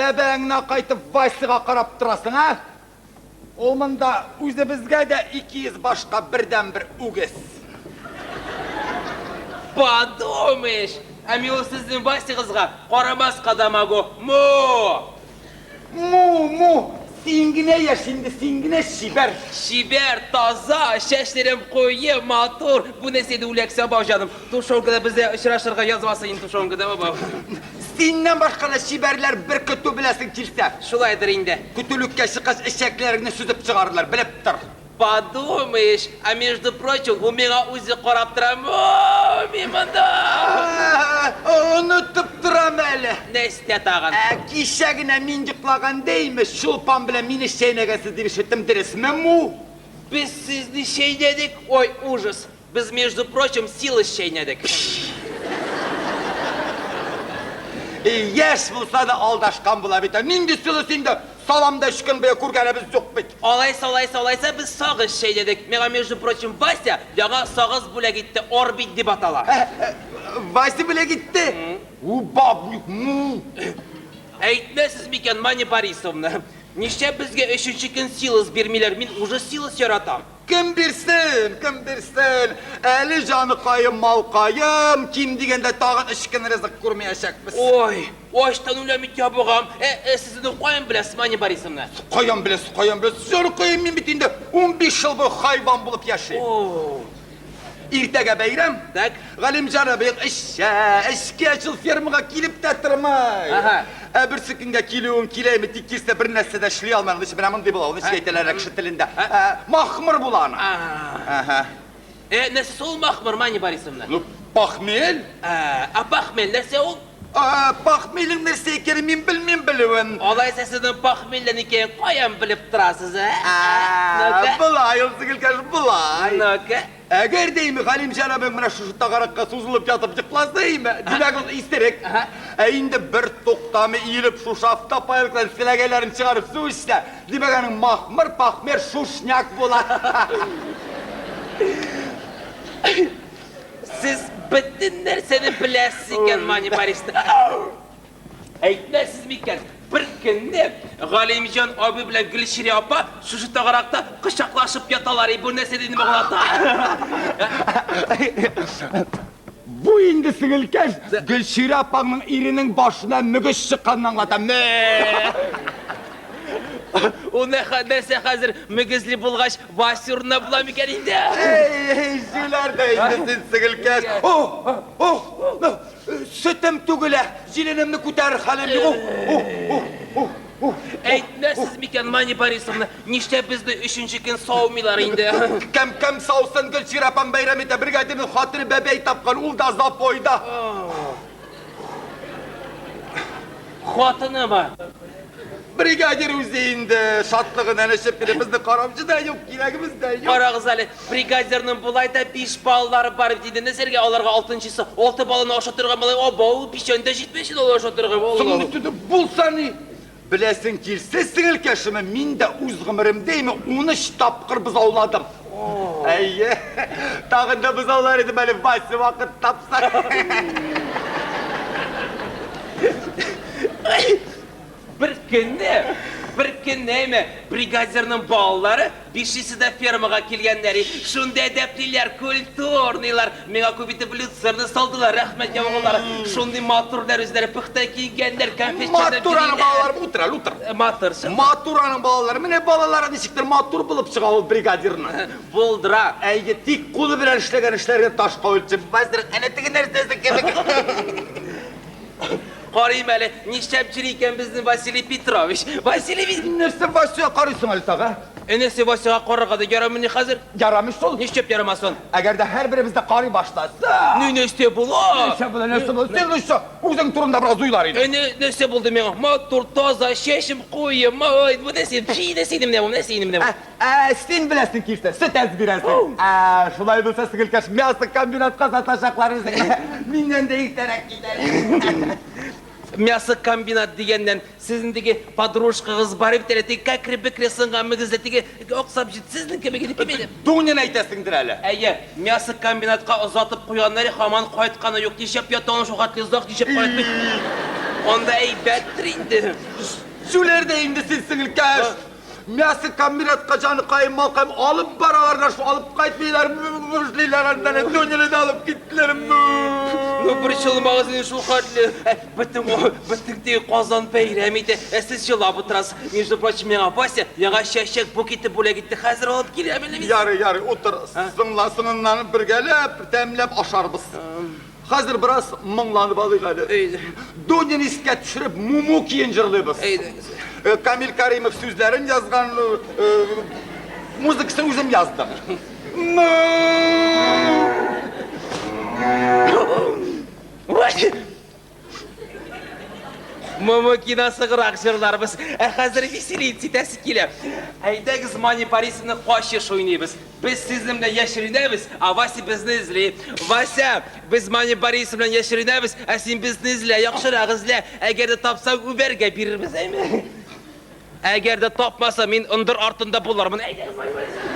Бәбәңне кайтып Васяга карап торасың, ә? Ул монда үзебезгә дә 200 башка бердәнбер үгез. Подумаешь, ә мин ул сезнең Васягызга карамаска да могу. Му! Му, му, син генә яшь инде, син генә чибәр. Чибәр, таза, чәчләрем куе, матур. Бу нәрсә инде үләксә, абау җаным. Тушенкада бездә очрашырга язмасын инде тушенкада, абау. Синнән башка да чибәрләр бер көтү беләсең килсә. Шулайдыр инде. Көтүлеккә чыккач, эчәкләреңне сөзеп чыгарырлар, белеп тор. Подумаешь, а между прочим, ул миңа үзе карап тора. Му, мин монда. Онытып торам әле. Нәрсә тагын? Ә кичә генә мин йоклаган димме, Чулпан белән мине чәйнәгәнсез дип ишеттем, дөресме, му? Без сезне чәйнәдек, ой, ужас. Без, между прочим, силос чәйнәдек. Яшь булса да алдашкан була бит. Нинди силос инде? Салам да өч көн буе күргәнебез юк бит. Алайса, алайса, алайса, без сагыз чәйнәдек. Миңа, между прочим, Вася яңа сагыз бүләк итте, Орбит дип атала. Вася бүләк итте? У, бабник, му. Әйтмәссез микән, Маня Борисовна, нишләп безгә өченче көн силос бирмиләр? Мин уже силос яратам. Кем бирсен, кем бирсен? Әле җаныкаем, малкаем, ким дигәндә тагын өч көн ризык күрмәячәкбез. Ой, ачтан үләм бит, ябыгам. Ә, ә сез аны каян беләсез, Маня Борисовна? Каян беләсез, каян беләсез? Җаныкаем, мин бит инде 15 ел буе хайван булып яшим. О. Иртәгә бәйрәм. Так. Галимҗан абыең эчә, эчкәч ул фермага килеп тә тормый. Ага. Ә берсе көнгә килүен киләме, тик килсә бер нәрсә дә эшли алмый. Аның менә мондый була, ул ничек әйтәләр кеше телендә. Махмыр була аны. Ага. Э, нәрсә ул махмыр, Маня Борисовна? Ну, похмель. Ә похмель нәрсә ул? Похмельнең нәрсә икәнен мин белмим белүен. Алайса сезнең похмельдән икәнен каян белеп торасыз, ә? Ну-ка. Болай ул, сеңелкәш, болай. Ну-ка. Әгәр дә инде Галимҗан абый менә шушы тагаракка сузылып ятып йокласа име, димәк ул исерек. Ә инде бер туктамый иелеп шушы автопайлоттан селәгәйләрен чыгарып су эчсә, димәк аның махмыр, пахмер, шушняк була. Сез бөтен нәрсәне беләсез икән, Маня Борисовна. Әйтмәссез микән, бер көнне Галимҗан абый белән Гөлчирә апа шушы тагаракта кочаклашып яталар. И, бу нәрсә дип аңлата? Бу инде, сеңелкәш, Гөлчирә апаңның иренең башына мөгез чыкканын аңлата. Мә! Ул нәрсә хәзер мөгезле булгач, Вася урынына була микән инде? Эй, җүләр дә инде син, сеңелкәш. О, о, сөтем түгелә, җиленемне күтәрер хәлем юк. О, о, о, о. Әйтмәссез микән, Маня Борисовна, нишләп безне өченче көн саумыйлар инде? Кем кем саусын, Гөлчирә апаң бәйрәм итә, бригадирның хатыны бәбәй тапкан, ул да запойда. Хатынымы? Бригадир үзе инде шатлыгыннан эчеп кенә безне караучы да юк, кирәгебез дә юк. Карагыз әле, бригадирның болай да биш балалары бар бит инде. Нәрсәгә аларга алтынчысы? Алты баланы ашатырга малай, абау, печән дә җитмәс инде алар ашатырга. Соң өстендә булса ни? Беләсең килсә, сеңелкәшеме, мин дә үз гомеремдә име 13 тапкыр бозауладым. Әйе, тагын да бозаулар идем әле, Вася вакыт тапса. Бер көнне, бер көнне әйме, бригадирның балалары бишесе дә фермага килгәннәр. Шунда әдәплиләр, культурныйлар. Миңа күп итеп люцерна салдылар, рәхмәт яугыннар. Шундый матурлар үзләре, пөхтә киенгәннәр, конфет чәйнәп Матур аның йөриләр. балалары, утыр әле, утыр. Матур чын. Матур аның балалары. Менә балалары ничектер матур булып чыга ул бригадирның. Булдыра. Әйе, тик кулы белән эшләгән эшләргә ташка үлчәп. Вазир, әнә теге нәрсәсе кебек. Карыйм әле, нишләп йөри икән безнең Василий Петрович? Василий Петрович! Нәрсә Васяга карыйсың әле тагы? Энесе Васяга карарга да ярамыйни хәзер? Ярамый шул. Нишләп ярамасын? Әгәр дә һәрберебез дә карый башласа. Ну, нәрсә була? Нәрсә була, нәрсә була? Син лучше үзең турында бераз уйлар идең. Әнә нәрсә булды миңа? Матур, таза, чәчем куе, ой, бу нәрсә? Пши, нәрсә инде менә бу, нәрсә инде менә бу? Ә, син беләсең килсә, сөт әз бирәсең. Ә, шулай булса, сеңелкәш, мясокомбинатка сатачаклар үзеңне. Миннән дә иртәрәк китәр. Мясокомбинат дигәннән, сезнең теге подружкагыз бар бит әле, теге кәкре-бөкре сынган мөгезле, теге аксап җит, сезнең кебек иде, кем иде? Дуняны әйтәсеңдер әле. Әйе, мясокомбинатка озатып куйганнар, һаман кайтканы юк. Нишләп ята ул шул хәтле озак, нишләп кайтмый? Анда әйбәттер инде. Җүләр дә инде син, сеңелкәш. Мясокомбинатка җаныкаем, малкаем алып баралар да шул алып кайтмыйлар, эшлиләр анда, Дуняны да алып киттеләр. Ну, борчылмагыз инде шул хәтле. Ә, Бөтен, бөтен теге Казан бәйрәм итә. Ә сез җылап утырасыз. Между прочим, миңа Вася яңа чәчәк букеты бүләк итте. Хәзер алып киләм әле мин. Ярый, ярый, утыр. Сыңла, сыңыннан бергәләп, тәмләп ашарбыз. Хәзер бераз моңланып алыйк әле. Әйдә. Дуняны искә төшереп, Муму көен җырлыйбыз. Әйдәгез. Камил Каримов сүзләрен язган, музыкасын үзем яздым. Му! Муму киносыграк җырларбыз. Ә хәзер веселиться итәсе килә. Әйдәгез, Мани Борисовна качыш уйныйбыз. Без сезнең белән яшеренәбез, ә Вася безне эзли. Вася, без Мани Борисовна белән яшеренәбез, ә син безне эзлә, яхшырак эзлә. Әгәр дә тапсаң, үбәргә бирербез, әйме? Әгәр дә тапмаса, мин ындыр артында булырмын. Әйдәгез, Мани Борисовна.